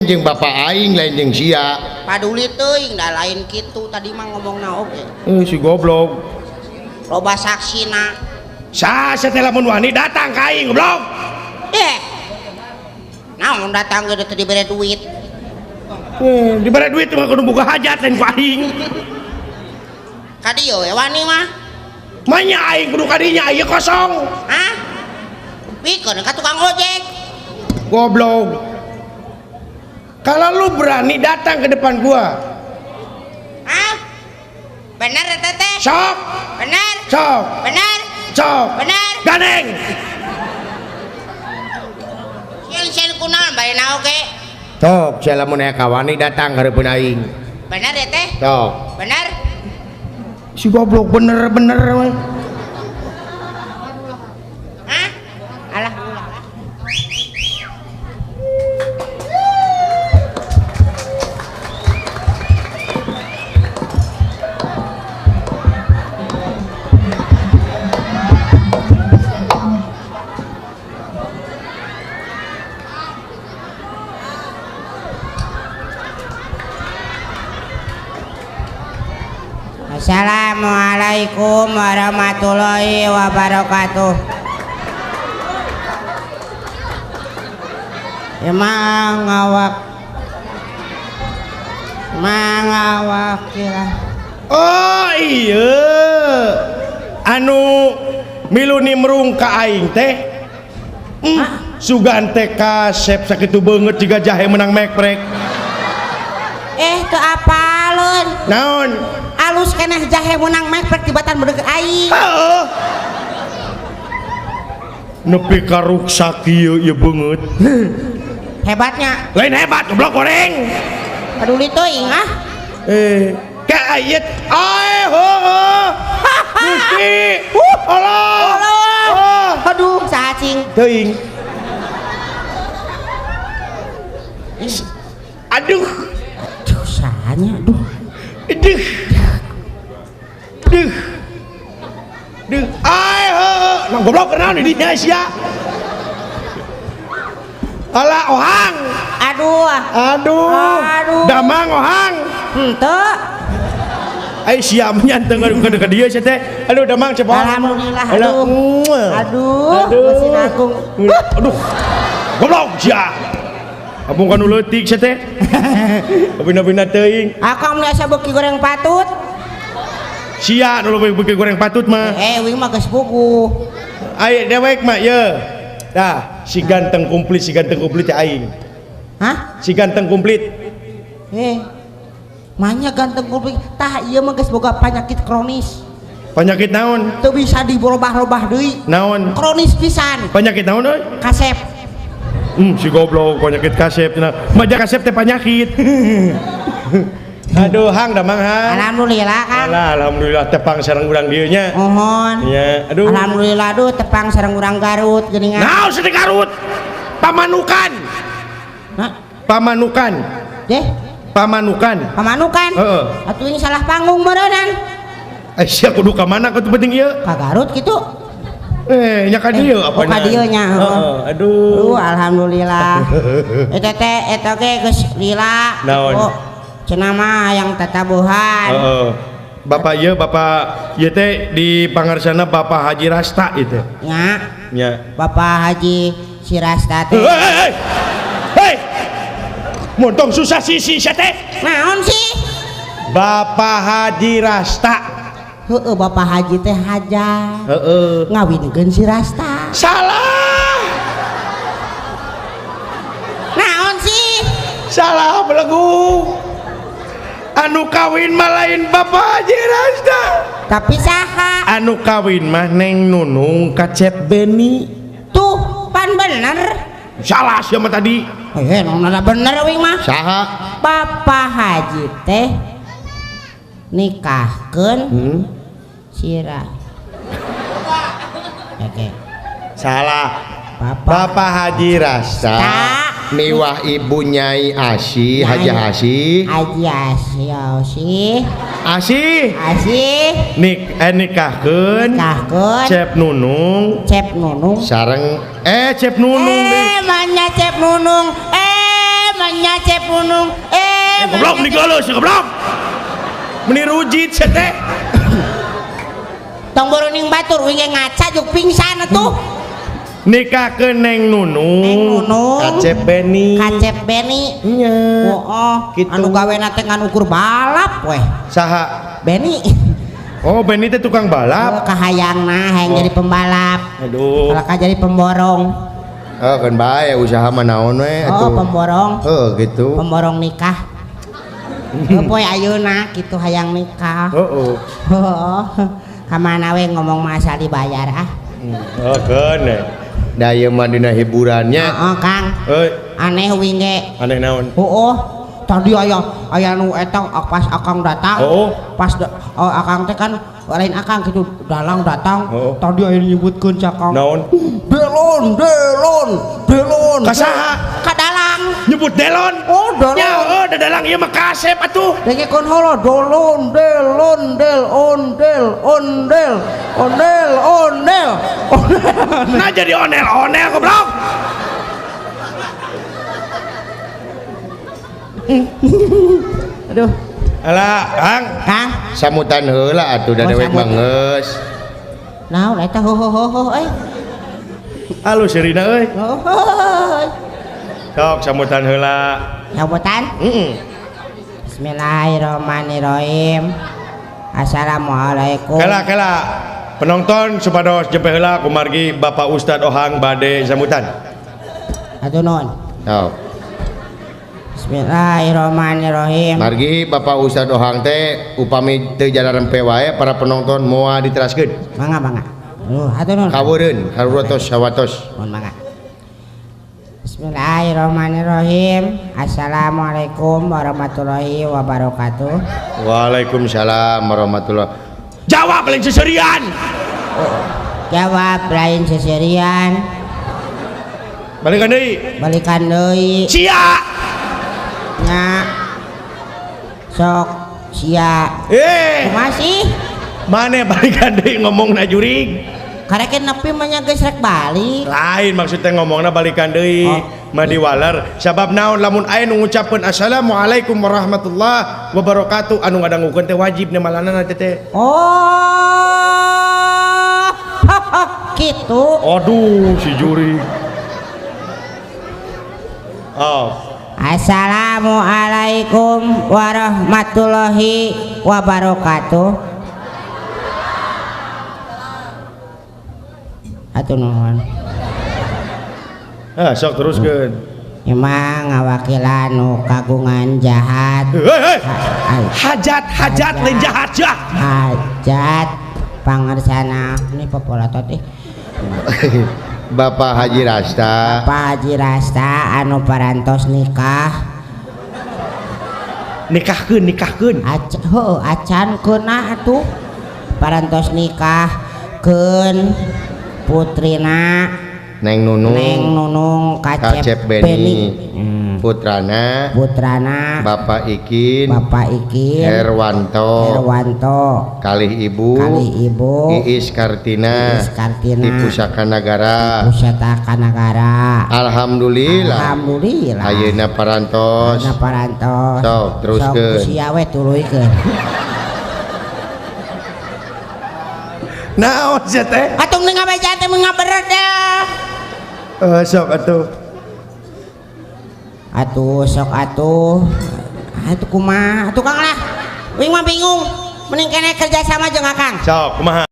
jeung bapak aing lain jeung sia. Paduli teuing da lain kitu tadi mah ngomongna oge. Eh si goblok. Loba saksina. Sa teh lamun wani datang ka aing goblok. Eh. Naon datang ge teu dibere duit. Eh dibere duit mah kudu buka hajat lain ku aing. Ka dieu we wani mah. Manya aing kudu ka dinya ieu kosong. Hah? Pikeun ka tukang ojek. Goblok. Kalau lu berani datang ke depan gua. Hah? Bener teteh? Sok. Bener? Sok. Bener? Sok. Bener? Ganeng. Sieun-sieun kunaon bae na oge? Sok, sia lamun aya kawani datang hareupeun aing. Bener ya teh? Sok. Bener? Si goblok bener-bener we. Hah? Alah ulah. Assalamualaikum warahmatullahi wabarakatuh. Emang awak kira. Oh iya, anu milu nimrung ka aing teh. Sugan teh kasep sakitu beungeut jiga jahe menang meprek. Eh teu apaleun. Naon? Alus keneh jahe menang meprek tibatan beudeukeut aing. Heeh. Nepi ka ruksak ieu ieu beungeut. Hebatnya. Lain hebat goblok goreng. Peduli teuing ah. Eh, ka ayet ae heueuh. Gusti. Allah. Allah. Aduh, saha cing? Teuing. Aduh. Aduh, sahanya aduh. Aduh. Duh. Duh. Ae heueuh. Nang goblok kenaon di dinya sia. Alah ohang. Aduh. Aduh. Aduh. Damang ohang. Henteu. Ai sia mah teu ka dieu sia teh. Aduh damang cepot. Alhamdulillah. Aduh. Aduh. Aduh. Mesin agung. Aduh. Goblok sia. Abung kanu leutik sia teh. Abina-bina teuing. Akang mun asa beuki goreng patut. Sia nu beuki goreng patut mah. Eh wing mah geus buku. Ai dewek mah ye. Tah, si ganteng komplit, si ganteng komplit teh aing. Hah? Si ganteng komplit. Eh. Manya ganteng komplit. Tah ieu mah geus boga penyakit kronis. Penyakit naon? Teu bisa dirobah-robah deui. Naon? Kronis pisan. Penyakit naon euy? Kasep. Si goblok penyakit kasep cenah. Maja kasep teh penyakit. Aduh hang damang hang. Alhamdulillah Kang. Alah, alhamdulillah tepang sareng urang dieu nya. Mohon. Nya, aduh. Alhamdulillah aduh tepang sareng urang Garut geuningan. Naon sih Garut? Pamanukan. Hah? Pamanukan. Deh. Pamanukan. Pamanukan? Heeh. Atuh ini salah panggung meureunnan. Eh sia kudu ka mana kudu penting ieu? Ka Garut kitu. Eh nya ka dieu apa nya? Ka dieu nya. Heeh, aduh. Aduh alhamdulillah. Eta teh eta ge geus lila. Naon? Cenah mah yang tatabuhan. Heeh. Bapak ieu bapak ieu teh di pangarsana Bapak Haji Rasta ieu teh. Nya. Nya. Bapak Haji si Rasta teh. Hei. Hei. Montong susah sisi sia teh. Naon sih? Bapak Haji Rasta. Heeh, Bapak Haji teh hajat. Heeh. Ngawinkeun si Rasta. Salah. Naon sih? Salah belegu. Anu kawin mah lain Bapak Haji Rasta. Tapi saha? Anu kawin mah Neng Nunung ka Cep Beni. Tuh, pan bener. Salah sia mah tadi. Eh, nona bener wing mah. Saha? Bapak Haji teh nikahkeun sira. Oke. Salah. Bapak Haji Rasta miwah Ibu Nyai Asih, Haji Asih. Haji Asih, Asih. Asih. Asih. Nikahkeun. Nikahkeun. Cep Nunung. Cep Nunung. Sareng Cep Nunung. Manya Cep Nunung. Manya Cep Goblok nih geuleuh si goblok. Meni rujit sia teh. Tong boroning batur uing ge ngaca juk pingsan atuh. Nikahkeun Neng Nunung. Neng Nunung. Kacep Beni. Kacep Beni. Nya. Oh, Gitu. anu gawena teh ngan ukur balap weh. Saha? Beni. Oh, Beni teh tukang balap. Oh, kahayangna hayang jadi pembalap. Aduh. Kalau jadi pemborong. Oh, kan bae usaha mah naon we Oh, atuh. pemborong. Heuh, gitu. Pemborong nikah. Oh, poe ayeuna kitu hayang nikah. Heeh. Oh, kamana we ngomong mah asal dibayar ah. Oh, keun eh. Da ieu mah dina hiburannya. Heeh, Kang. Euy, Aneh uing ge. aneh naon? Heeh. Tadi aya nu eta pas akang datang. Oh. Pas akang teh kan lain akang gitu dalang datang. Oh. Tadi aya nyebutkeun cakang. Naon? Delon, delon, delon. Ka saha? Ka dalang. Nyebut delon. Oh, delon. Ya, oh, da dalang ieu mah kasep atuh. Dengekeun heula dolon, delon, del, ondel, ondel, ondel, ondel. Ondel. Nah jadi onel-onel goblok. Aduh, Alah, Kang. Kang. Samutan heula atuh da Oh, dewek mah samutan. geus. Naon eta ho ho ho ho euy. Alus seurina euy. Ho ho. Sok samutan heula. Samutan. Heeh. Bismillahirrahmanirrahim. Assalamualaikum. Kela kela. Penonton supados jempe heula kumargi Bapak Ustad Ohang bade samutan. Atuh nuhun. Sok. Bismillahirrahmanirrahim. Margi Bapak Ustad Ohang teh upami teu jalarempe wae para penonton moal diteraskeun. Mangga mangga. Aduh, hatur nuhun. Kaweureun, karurotos sawatos. Mohon mangga. Bismillahirrahmanirrahim. Assalamualaikum warahmatullahi wabarakatuh. Waalaikumsalam warahmatullahi. Jawab lain seserian. Jawab lain seserian. Balikan deui. Balikan deui. Sia. Nya. Sok sia. Kumaha sih? Mane balikan deui ngomongna jurig. Karek nepi mah nya geus rek balik. Lain maksudnya ngomongna balikan deui. Oh. Mah diwaler sabab naon lamun aya nu ngucapkeun assalamualaikum warahmatullahi wabarakatuh anu ngadangukeun teh wajib nemalanana teh teh. Oh. Kitu. Aduh si jurig. Oh. Assalamualaikum warahmatullahi wabarakatuh. Atuh nuhun. Ah, sok teruskeun. Emang ngawakilan nu kagungan jahat. Hei, hei. Hajat, hajat lain jahat jah. Hajat pangersana ini popolatot ih. Bapak Haji Rasta. Bapak Haji Rasta anu parantos nikah. Nikahkeun, nikahkeun. Heuh, acan keuna atuh. Parantos nikah keun putrina Neng Nunung. Neng Nunung Kacep Beni. Putrana. Putrana Bapak Ikin. Bapak Ikin Herwanto. Herwanto. Kalih Ibu. Kalih Ibu. Iis Kartina. Iis Kartina. Di Pusaka Nagara. Pusaka Nagara. Alhamdulillah. Alhamdulillah. Ayeuna parantos. Ayeuna parantos. Sok teruskeun. Sok sia we tuluykeun. Naon sia teh? Atung nu ngabeja teh mun ngaberedeh. Sok atuh. Atuh sok atuh. Atuh kumaha? Atuh Kang lah. Wing mah bingung. Mending kene kerja sama jeung Akang. Sok kumaha?